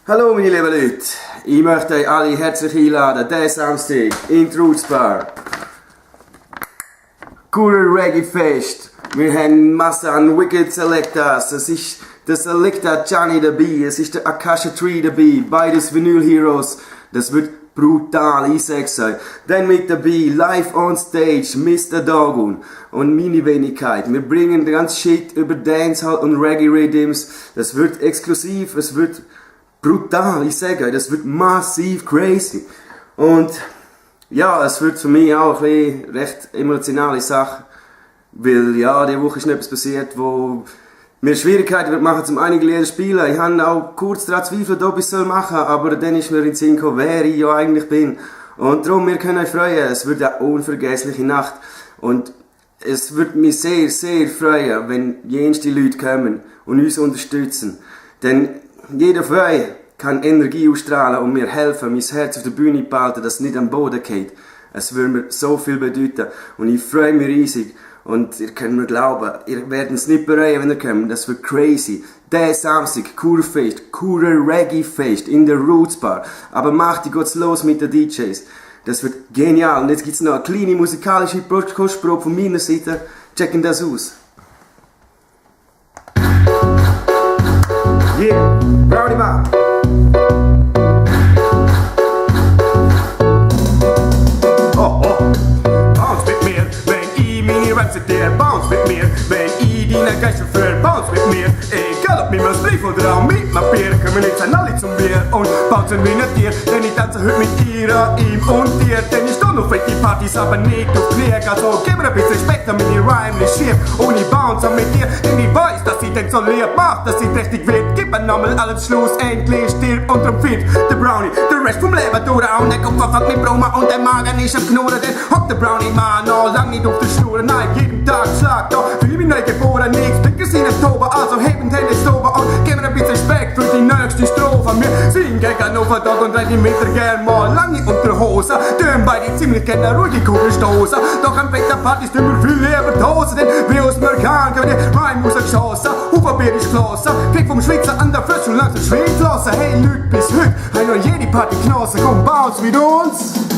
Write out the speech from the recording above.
Hallo meine lieben Leute, ich möchte euch alle herzlich einladen, diesen Samstag in die Roots Bar. Cooler Reggae Fest. Wir haben Masse an Wicked Selectors. Es ist der Selector Johnny dabei, es ist der Akasha Tree dabei, beides Vinyl Heroes. Das wird brutal, ich sag's euch. Dann mit dabei, live on stage, Mr. Dogun und meine Wenigkeit. Wir bringen den ganzen Shit über Dancehall und Reggae Rhythms. Das wird exklusiv, es wird brutal, ich sage euch, das wird massiv crazy. Und ja, es wird für mich auch eine recht emotionale Sache, weil ja, diese Woche ist etwas passiert, wo mir Schwierigkeiten wird machen, zum einige Lieder spielen. Ich habe auch kurz daran zweifelt, ob ich es machen soll, aber dann ist mir in den Sinn gekommen, wer ich ja eigentlich bin. Und darum, wir können euch freuen, es wird eine unvergessliche Nacht. Und es wird mich sehr, sehr freuen, wenn jenste Leute kommen und uns unterstützen. Denn jeder von euch kann Energie ausstrahlen und mir helfen, mein Herz auf der Bühne zu behalten, dass es nicht am Boden geht. Es würde mir so viel bedeuten und ich freue mich riesig. Und ihr könnt mir glauben, ihr werdet es nicht bereuen, wenn ihr kommt. Das wird crazy. Der Samstag, Kurfest, cooler Reggae-Fest in der Roots Bar. Aber macht die geht's los mit den DJs. Das wird genial. Und jetzt gibt's noch eine kleine musikalische Kostprobe von meiner Seite. Checken das aus. Yeah, Brownie Ma. Bounce mit mir, wenn ich deinen Geist verführe, bounce mit mir. Egal ob mir was Brief oder auch mit Papier, kommen jetzt alle zu mir und bouncen wie ein Tier. Denn ich tanze heute mit ihr, ihm und dir. Denn ich stehe auf die Partys, aber nicht auf Krieg. Also gib mir ein bisschen Respekt, damit ich rhyme nicht schief. Und ich bounce mit dir, denn ich weiß, dass sie den so lieb macht, dass sie richtig wird. Gib mir nochmal alles Schluss, endlich stirb und drum fit der Brownie. Der Rest vom Leben durch und der Kopf fängt mit Broma und der Magen ist am Knurren. Denn hockt der Brownie Mann noch lang nicht auf der Schnur. Nein, jeden Tag schlag doch, für ich bin neu geboren, nichts blickes in den Tober, also heben den jetzt oben und geben ein bisschen Respekt für die nächste Strophe. Wir singen gegen auf den Tag und reden mit der gern mal lange unter Hose, tun beide ziemlich gerne ruhige Kugel stoßen. Doch am Weg der Partys tun wir viel lieber Tosen, denn wie aus mir kann, können die Rhyme rausgeschossen. Huferbier ist klasse, krieg vom Schweizer an der Füße und langsam schwingt lassen. Hey Leute, bis heute, haben noch jede Party genossen, komm, bounce mit uns.